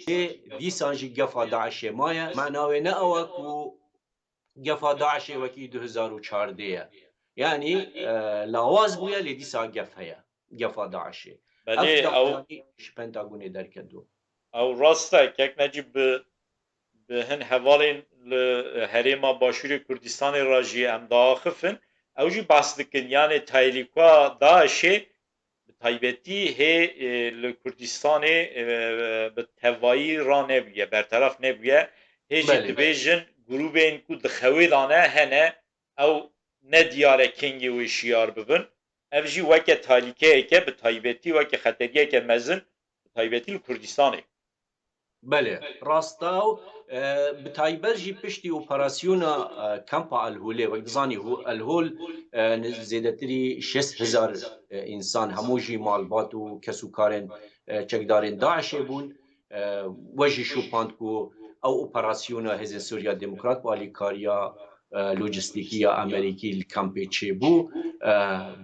lê dîsan jî gefa DAIŞê maye. Mena wê ne ew e ku gefa DAIŞê wekî du hezar û çardeh ye. Yani, e, lawaz bûye, lê dîsa gef heye. Gefa DAIŞê. Belê, ew daxuyanî ji Pentagonê derket do. Ew rast e, kek Necîb, bi, bi hin hevalên li herêma Başûrê Kurdistanê re jî em diaxifin. Ew jî behs dikin, yani tehlîka DAIŞê bi taybetî hê, e, li Kurdistanê, e, bi tevayî ranebûye, berteraf nebûye. Hê jî Belê. dibêjin grûbên ku di xewê de ne hene, ew ne diyar e kengê wê şiyar bibin. Ev jî weke talîkeyeke, bi taybetî weke xeteriyeke mezin, bi taybetî li Kurdistanê. Belê, rast e. E, bi taybet jî piştî operasyona, e, kampa El Holê, wek dizanî, Ho-, El Hol, e, zêdetirî şêst hezar, e, însan, hemû jî malbat û kesûkarên, e, çekdarên DAIŞê bûn. E, we jî şopand ku ew operasyona Hêzên Sûriya Demokrat bi alîkariya, e, lojîstîkî ya Amerîkî li kampê çêbû, e,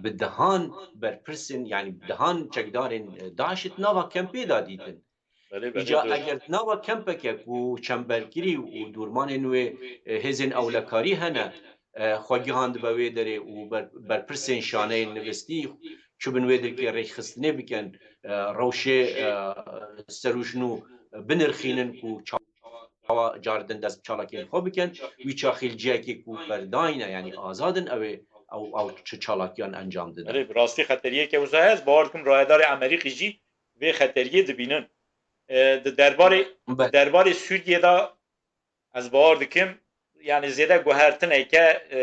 bi dehan berpirsên, yani bi dehan çekdarên, e, DAIŞê di nava kampê de dîtin. Belê, belê, Îca doğru. Eger di nava kempeke ku çemberkirî û dormanên wê, e, hêzên ewlekarî hene, e, xwe gihandibe wê derê û ber-, berpirsên şaneyên nivistî çûbin wê derkê rêkxistinê bikin, e, rewşê, e, serûşnû binirxînin ku çawa caridin dest bi çalakiyên xwe bikin, wî çaxî li cihekê ku berdayne, yani azad in, ew ê, ew, ew çi çalakiyan encam didin. Erê, bi rastî xeteriyeke wisa heye, ez bawer dikim rayedarê Amerîkî jî vê xeteriyê dibînin. E, di derbarê, Belê. derbarê Sûriyê de ez bawer dikim, yani zêde guhertineke, e,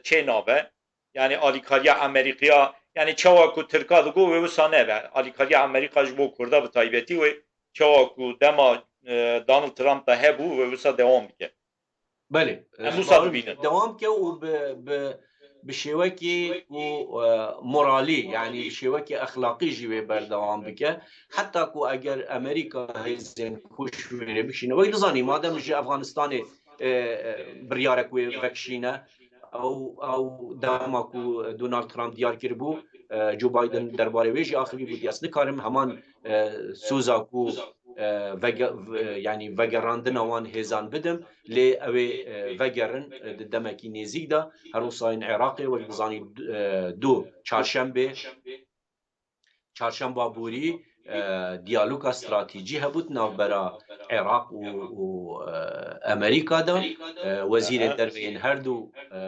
çê nabe. Yani alîkariya Amerîkaya, yani çawa ku Tirka digo wê wisa nebe. Alîkariya Amerîka ji bo Kurda bi taybetî wê çawa ku dema, e, Donald Trump de hebû wê wisa dewam bike. Belê. Em wisa dibînin. Dewam ke û bi, bi, bi şêwekî ku, e, moralî, yani bi şêwekî exlaqî jî wê berdewam bike. Heta ku eger Amerîka hêzên xwe ji wê rê bikişîne. Wek dizanî, madem ji Efxanistanê, e, e, biryarek wê vekişîne, ew, ew dema ku Donald Trump diyar kiribû, e, Joe Biden derbarê wê jî axivî gotî, ez nikarim heman, e, soza ku, e, vege-, v-, yani vegerandina wan hêzan bidim, lê ew ê, e, vegerin, e, di demekî nêzîk de. Her wisa yên Iraqê, wek dizanî, e, du çarşembê, çarşemba borî, e, diyaloga stratejî hebû di navbera Iraq û, û, e, Amerîka de. E, wezîrên derve yên her du, e,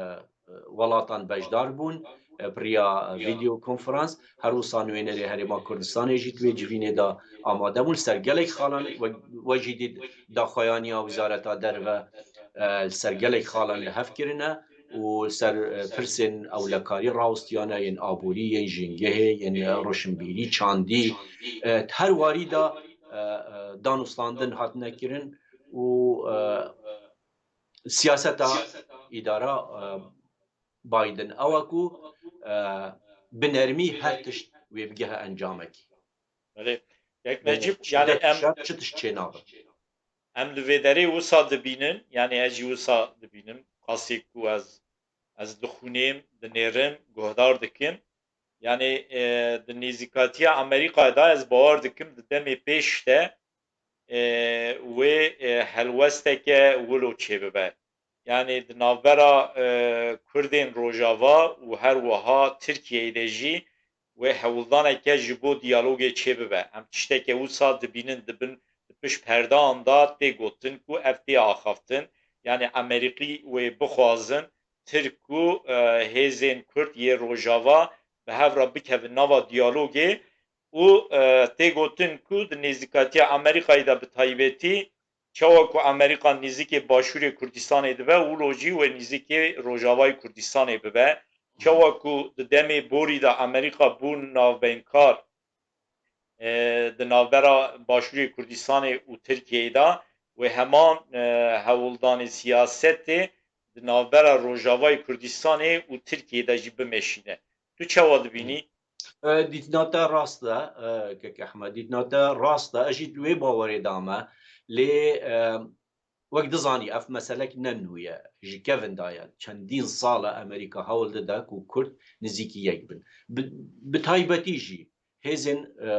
welatan beşdar bûn, e, bi riya, e, video konferans. Her wisa nûênerê Herêma Kurdistanê jî di wê civînê de amade bûn. Li ser gelek xalan we, we jî dît daxuyaniya Wizareta Derve, e, li ser gelek xalan li hev kirine. û li ser, e, pirsên ewlekarî rawestiyane, yên aborî, yên jîngehê, yên, e, roşinbîrî, çandî, e, her warî de, e, e, danûstandin hatine kirin û, e, siyaseta îdara, e, Biden ew e ku, e, bi nermî her tişt wê bigehe encamekî. Belê. Kek Necîb, yanî em, çi tişt çênabe. Em li vê derê wisa dibînin, yanî ez jî wisa dibînim, qasî ku ez, ez dixwînim, dinêrim, guhdar dikim. Yanî, e, di nêzîkatiya Amerîkayê de ez bawer dikim, di demê pêş de, e, wê, e, helwesteke wilo çêbibe. Yanî di navbera, e, Kurdên Rojava û her wiha Tirkiyeyê de jî wê hewldaneke ji bo diyalogê çêbibe. Em tişteke wisa dibînin, dibin, di pişt perdeyan de tê gotin ku ev tê axaftin. Yanî Amerîkî wê bixwazin Tirk û, e, hêzên Kurd yê Rojava bi hev re bikevin nava diyalogê û, e, tê gotin ku di nêzîkatiya Amerîkayê de bi taybetî çawa ku Amerîka nêzîkê Başûrê Kurdistanê dibe, wilo jî wê nêzîkê Rojavayê Kurdistanê bibe. Çawa ku di demê borî de Amerîka bû navbeynkar, e, di navbera Başûrê Kurdistanê û Tirkiyeyê de, wê heman, e, hewldanê siyasetê di navbera Rojavayê Kurdistanê û Tirkiyeyê de jî bimeşîne. Tu çawa dibînî? E, dîtina te rast e, e, kek Ehmed, dîtina te rast e. Ez jî di wê bawerê de me. Lê, e, wek dizanî, ev meselek ne nû ye. Ji kevin de ye. Çendîn sal e Amerîka hewl dide ku Kurd nizîkî yek bin. Bi, bi taybetî jî hêzên, e,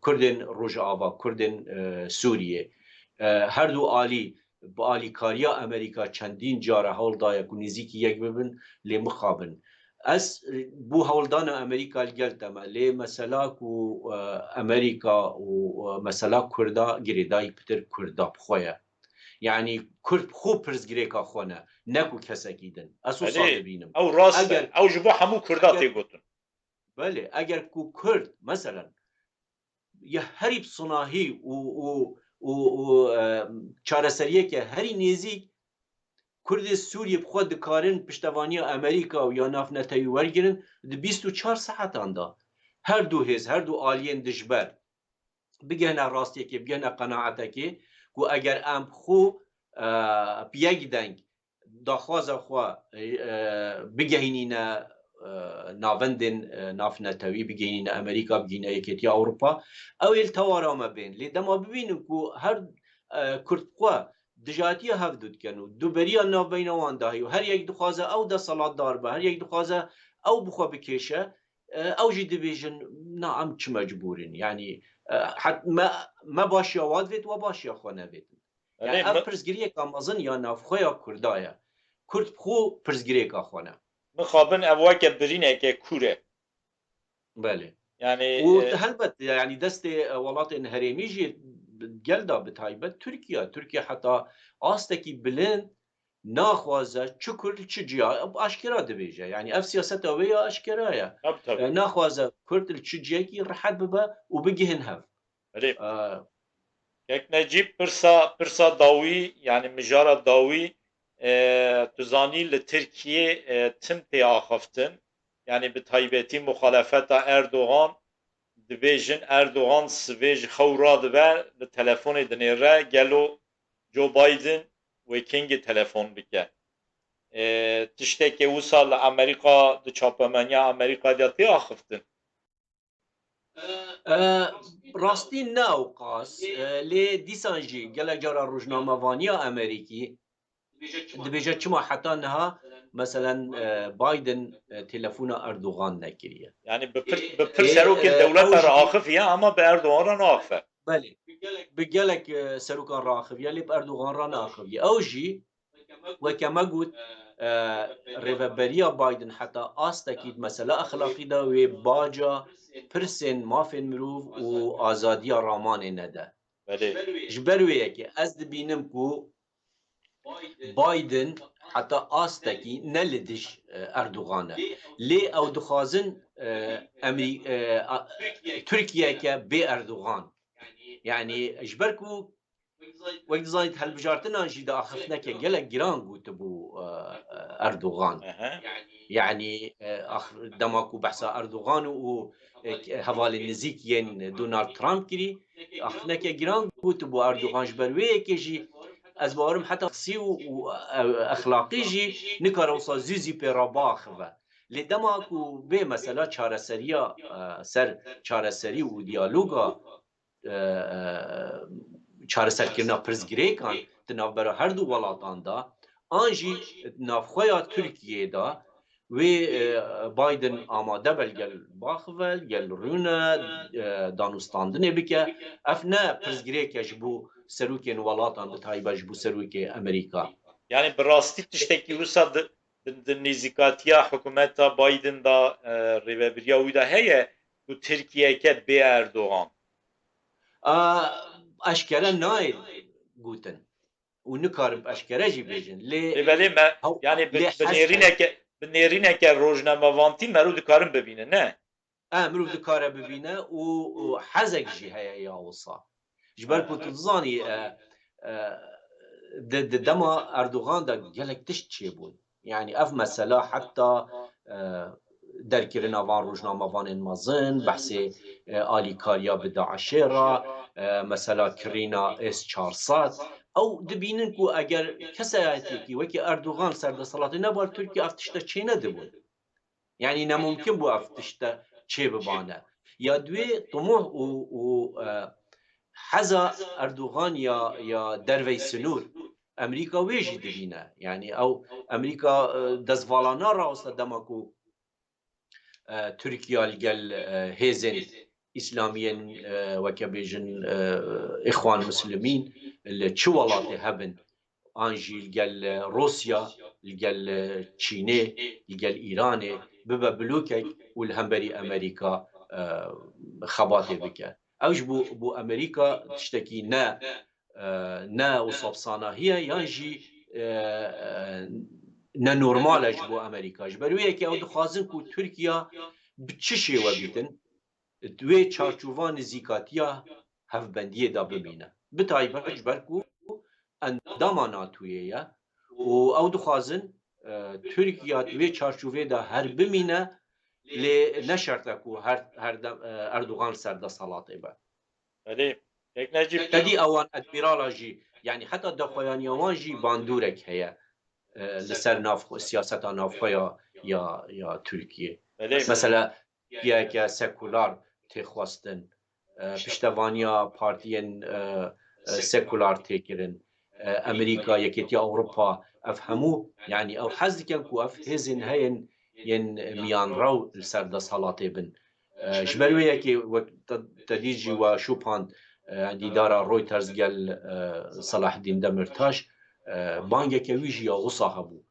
Kurdên Rojava, Kurdên, e, Sûriyê, e, her du alî bi alîkariya Amerîka çendîn cara hewl daye ku nêzîkî yek bibin, lê mixabin. Ez, e, bû hewldana Amerîka li gel te me, lê mesela ku, e, Amerîka û, e, mesela Kurda girêdayî pitir Kurda bi xwe ye. Yanî Kurd bi xwe pirsgirêka xwe ne, ne ku kesekî din. Ez wisa dibînim. Ew rast e. Ew ji bo hemû Kurda tê gotin. Belê, eger ku Kurd, meselen, ya herî bi sinahî û, û, û, û, e, çareseriyeke herî nêzîk Kurdê Sûriyê bi xwe dikarin piştevaniya Amerîka û ya navnetewî wergirin, di bîst û çar saetan de her du hêz, her du aliyên dijber bigihine rastiyekê, bigihine qenaetekê ku eger em bi xwe, e, bi yek deng daxwaza xwe, e, bigehînîne, e, navendên, e, navnetewî, bigehînîne Amerîka, bigehîne Yekêtiya Ewropa, ew ê li tewara me bên. Lê dema bibînin ku her, e, Kurd bi xwe dijatiya hev du dikin û duberiya navbeyna wan dahî û her yek dixwaze ew desthilatdar be, her yek dixwaze ew bi xwe bikêşe, e, ew jî dibêjin, na, em çi mecbûr in. Yanî, e, het-, me, me başiya wan divêt, we başiya xwe nevêtin. Yanî ev pirsgirêka mezin ya navxweya Kurda ye. Kurd bi xwe pirsgirêka xwe ne. Mixabin ev weke birîneke kûr e. Belê. Yanî, û e, helbet, yanî destê, e, welatên herêmî jî gel de bi taybet Tirkiye. Tirkiye heta astekî bilind naxwaze çi Kurd li çi ciya, aşkera dibêje. Yanî ev siyaseta wê ya aşkera ye. Tabii, tabii. E, naxwaze Kurd li çi ciyekî rehet bibe û bigihin hev. Erê. E, Kek Necîb, pirsa, pirsa dawî, yanî mijara dawî, e, tu zanî li Tirkiyê, e, tim tê axaftin. Yanî bi taybetî muxalefeta Erdogan dibêjin, Erdogan sivê ji xew radibe, li telefonê dinêre, gelo Joe Biden wê kengî telefon bike? E, tiştekê wisa li Amerîka, di çapemeniya Amerîka de tê axiftin? E, rastî ne ewqas, e, lê dîsan jî gelek cara rojnamevaniya Amerîkî dibêje çima heta niha, meselen, e, Biden, e, telefona Erdogan nekiriye. Yanî bi pir, bi pir serokên dewleta re axifiye ama bi Erdogan re naaxife. Belê. Bi gelek, e, serokan re axifiye, lê bi Erdogan re naaxifiye. Ew jî weke me got, e, rêveberiya Biden heta astekî di mesela exlaqî de wê baca pirsên mafên mirov û azadiya ramanê nede. Belê. Ji ber wê yekê ez dibînim ku Biden heta astekî ne li dij, e, Erdogan e. Lê ew dixwazin, e, Emerî-, e, a, Tirkiyeke bê Erdogan. Yanî ji ber ku wek dizanît, hilbijartinan jî di axiftineke gelek giran gotibû, e, Erdogan. Aha. Yanî, e, ax-, dema ku behsa Erdogan û, e, hevalên nizîk yên Donald Trump kirî, axiftineke giran gotibû Erdogan, ji ber wê yekê jî ez bawerim heta sî û, û, e, exlaqî jî nikare wisa zû zî pê re biaxive. Lê dema ku vê mesela çareseriya, e, ser çareserî û diyaloga, e, e, çareserkirina pirsgirêkan di navbera her du welatan de, an jî navxweya Tirkiyê de wê, e, Biden amade be li gel biaxive, li gel rûne, e, danûstandinê bike. Ev ne pirsgirêk e ji bo serokên welatan, bi taybet ji bo serokê Amerîka. Yani bi rastî tiştekî wisa di, di, di nêzîkatiya hikûmeta Biden de, e, rêvebiriya wî de heye ku Tirkiyeke bê Erdogan? A, eşkere nayê gotin. Û nikarin eşkere jî bêjin. Lê Lê belê me, hew-, yani bi, lê bi hez nêrîneke, bi nêrîneke rojnamevantî merû dikarin bibînin, ne? E, mirov dikare bibîne û, û hezek jî heye ya wisa. Ji ber ku tu dizanî, e, e, di, di dema Erdogan de gelek tişt çêbûn. Yani ev mesela heta, e, derkirina van rojnamevanên mezin, behsê, e, alîkariya bi DAIŞê re, e, mesela kirîna S çar sed. Ew dibînin ku eger kesayetiyekî wekî Erdogan ser desthilatê neba li Tirkiye ev tişte çênedibûn. Yani ne mumkin bû ev tişte çêbibane. Ya duê timoh û, û, e, heza Erdogan ya, ya dervey sinûr. Amerîka wê jî dibîne. Yani ew Amerîka, e, destvala naraweste dema ku, e, Tirkiye li gel, e, hêzên îslamiyên, e, weke bêjin, e, Îxwan Muslimîn li çi welatê hebin, an jî li gel, e, Rûsya, li gel, e, Çînê, li gel Îranê bibe blokek û li hemberî Amerîka, e, xebatê bike. Ew ji bo, bo Amerîka tiştekî ne, e, ne wisa bi sanahî ye, yan jî, e, e, ne normal e ji bo Amerîka. Ji ber wê yekê ew dixwazin ku Tirkiye bi çi şêwe bîtin, di wê çarçova nizîkatiya hevbendiyê de bimîne. Bi taybet ji ber ku endama NATOyê ye û ew dixwazin, e, Tirkiye di wê çarçovê de her bimîne, lê ne şert e ku her, her dem, e, Erdogan li ser desthilatê be. Belê. Kek Necîb, Tedî ewan admîrala jî, yani heta daxuyaniya wan jî bandorek heye, e, li ser nav-, siyaseta navxwe ya, ya, ya Tirkiye. Belê. Mesela, Tirkiyeyeke sekular tê xwestin, e, piştevaniya partiyên, e, e, sekular tê kirin, e, Amerîka, Yekêtiya Ewropa, ev hemû, yani ew hez dikin ku ev hêzên heyên yên miyanrew li ser desthilatê bin. E, ji ber wê yekê wek te, te dît jî we şopand, e, dîdara Reuters gel, e, Selahaddîn Demirtaş, e, bangeke wî jî ya wisa hebû.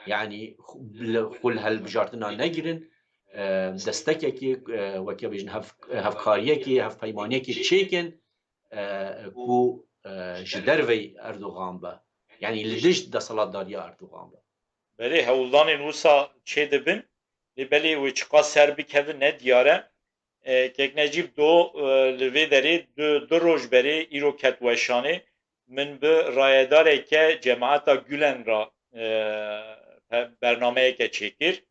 Yani xu-, li, xwe li hilbijartina negirin, e, destekekê, e, weke bêjin hev-, hevkariyekê, hevpeymaniyekê çêkin, e, ku, e, ji dervey Erdogan be. Yani li dij desthilatdariya Erdogan be. Belê, hewldanên wisa çêdibin, lê belê wê çiqas ser bikevin ne diyar e. E, Kek Necîb do, e, li vê derê du, du roj berê îro ket weşanê, min bi rayedareke cemaeta Gulen re, e, pe-, bernameyeke çêkir.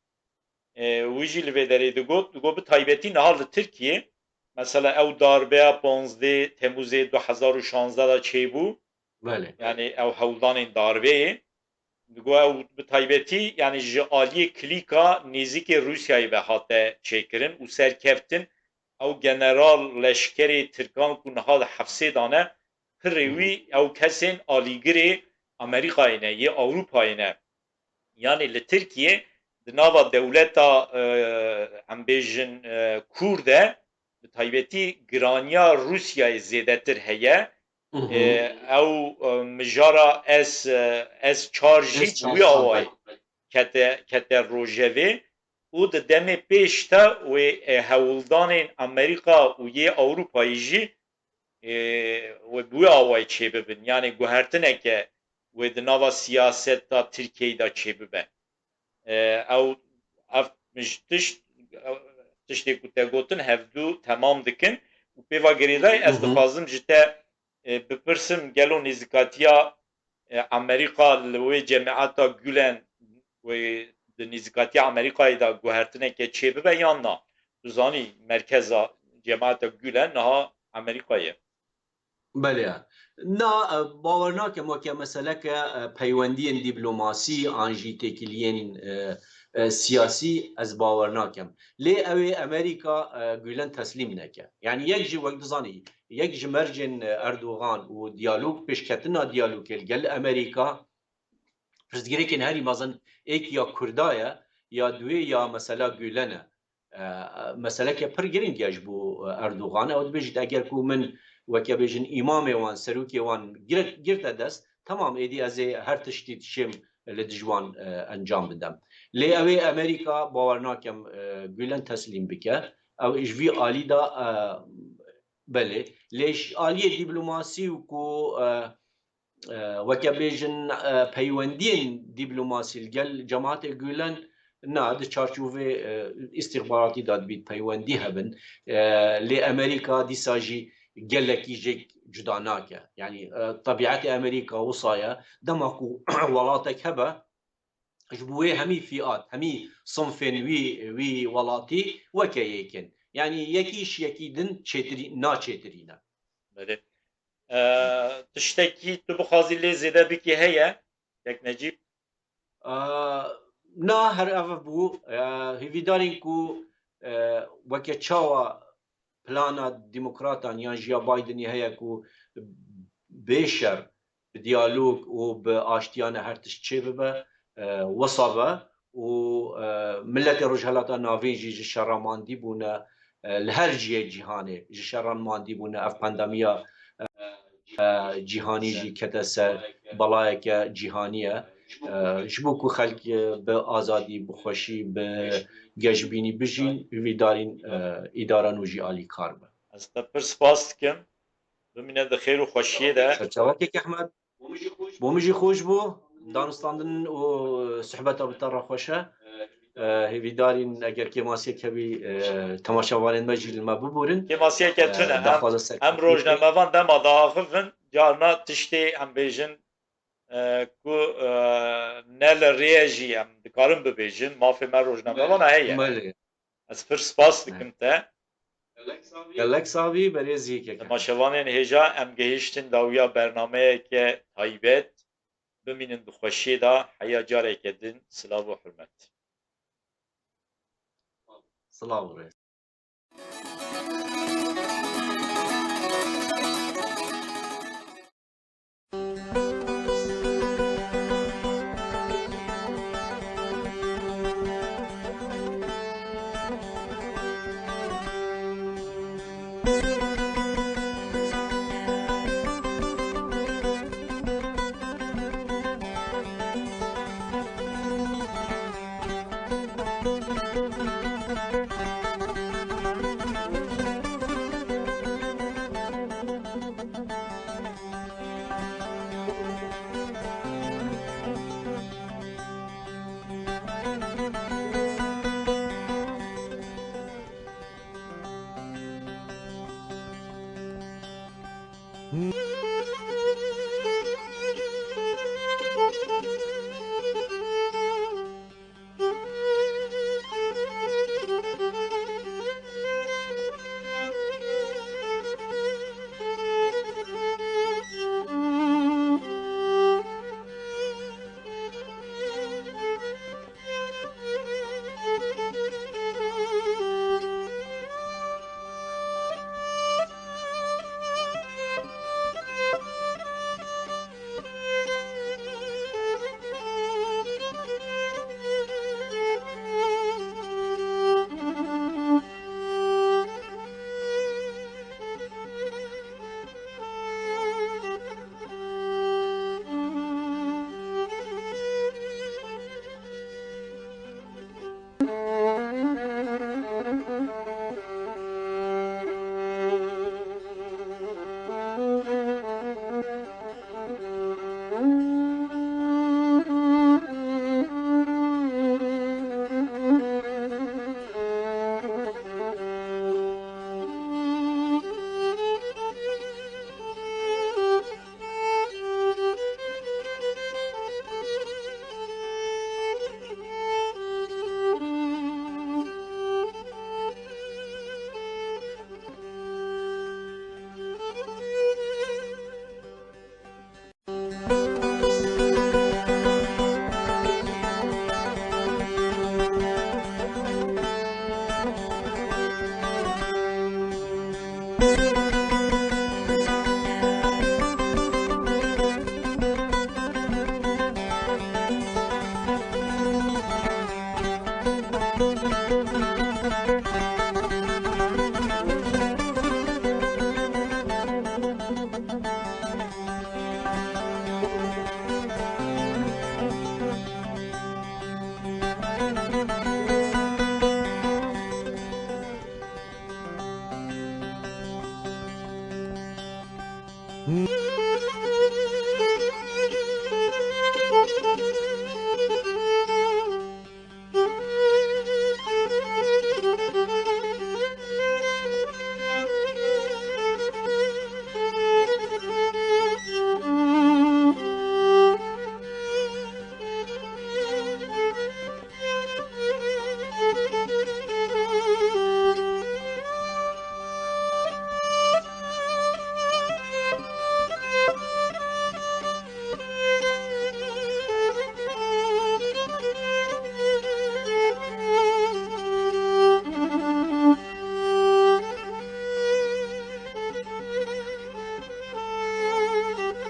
E, wî jî li vê derê digot, digot bi taybetî niha li Tirkiyê, mesela ew darbeya panzdeh Temûzê du hezar û şanzdeh de çêbû. Belê. Yani ew hewldanên darbeyê. Digot ew bi taybetî, yani ji aliyê klîka nêzîkê Rûsyayê ve hate çêkirin û serkeftin. Ew general leşkerê Tirkan ku niha di hefsê de ne, pirê wî ew kesên alîgirê Amerîkayê ne, yê Ewropayê ne. Yani li Tirkiye di nava dewleta, e, em bêjin, e, Kûr de, bi taybetî giraniya Rûsyayê zêdetir heye. Hı hı. E, ew, e, mijara S, e, S çar jî S çar bi wî awayî kete, kete rojevê û di demê pêş de wê, e, hewldanên Amerîka û yê Ewropayê jî, e, wê bi wî awayî çêbibin. Yani guhertineke wê di nava siyaseta Tirkiyeyê de çêbibe. E, ew, ev, min ji tişt, ew, tiştê ku te gotin hevdu temam dikin û pêva girêdayî ez Hı hı. dixwazim ji te, e, bipirsim, gelo nêzîkatiya, e, Amerîka li wê cemaeta Gulen wê di nêzîkatiya Amerîkayê de guhertineke çêbibe yan na? Tu zanî merkeza cemaeta Gulen niha Amerîka ye. Belê. Na, e, bawer nakim weke meseleke, e, peywendiyên dîplomasî an jî têkiliyên, e, e, siyasî ez bawer nakim. Lê ew ê Amerîka, e, Gulen teslîm neke. Yanî yek ji, wek dizanî, yek ji mercên, e, Erdogan û diyalog, pêşketina diyalogê li gel Amerîka, pirsgirêkên herî mezin êk ya Kurda ye, ya duê ya mesela Gulen e. E, meseleke pir girîng e ji bo, e, Erdogan. Ew dibêjit, eger ku min weke bêjin îmamê wan, serokê wan gir-, girte dest, temam, êdî ez ê her tiştî dişêm li dij wan, e, encam bidem. Lê ew ê Amerîka bawer nakim, e, Gulen teslîm bike. Ew ji vî alî de, e, belê. Lê ji aliyê dîplomasî û ku, e, e, weke bêjin, e, peywendiyên dîplomasî li gel cemaetê Gulen, na, di çarçovê, e, îstîxbaratî de dibît peywendî hebin. E, lê Amerîka dîsa jî gelekî jêk cuda nake. Yanî, e, tebîetê Amerîka wisa ye, dema ku welatek hebe, ji bo wê hemî fîat, hemî sinfên wî, wî welatî weke yek in. Yanî yekî ji yekî din çêtirî-, naçêtirîne. Belê. E, tiştekî tu bixwazî lê zêde bikî heye, kek Necîb? E, na, her ev bû. E, hêvîdarîn ku, e, weke çawa plana demokratan yan jî ya Bidenî heye ku bê şer, bi diyalog û bi aştiyane her tişt çêbibe, e, wisa be û, e, miletê Rojhelata Navîn jî ji şera mandî bûne, e, li her cihê cîhanê ji şeran mandî bûne. Ev pandemiya, e, e, cîhanî jî kete ser, belayeke cîhanî ye. E, ji bo ku xelk, e, bi azadî, bi xweşî, bi geşbînî bijîn, hêvîdarîn, e, îdara nû jî alîkar be. Ez te pir spas dikim. Bimîne di xêr û xweşiyê de. Serçavekek Ehmed. Bo min jî xweş bû. Danûstandin û sohbeta bi te re xweş e. E, hêvîdarîn eger kêmasiyek hebî, e, temaşevanên me jî li me bibûrin. Kêmasiyeke tune. E, em, daxwaza ser em rojnamevan dema diaxivin, carna tiştê em bêjin, e, ku, e, ne li rê ye jî em dikarin bibêjin, mafê me rojnamevan heye. Belê. Ez pir spas dikim te. Gelek savî, berêzî keke. Temaşevanên hêja, em gehiştin dawiya bernameyeke taybet. Bimînin di xweşiyê de, heya careke din, silav û hurmet. Silav û rêz.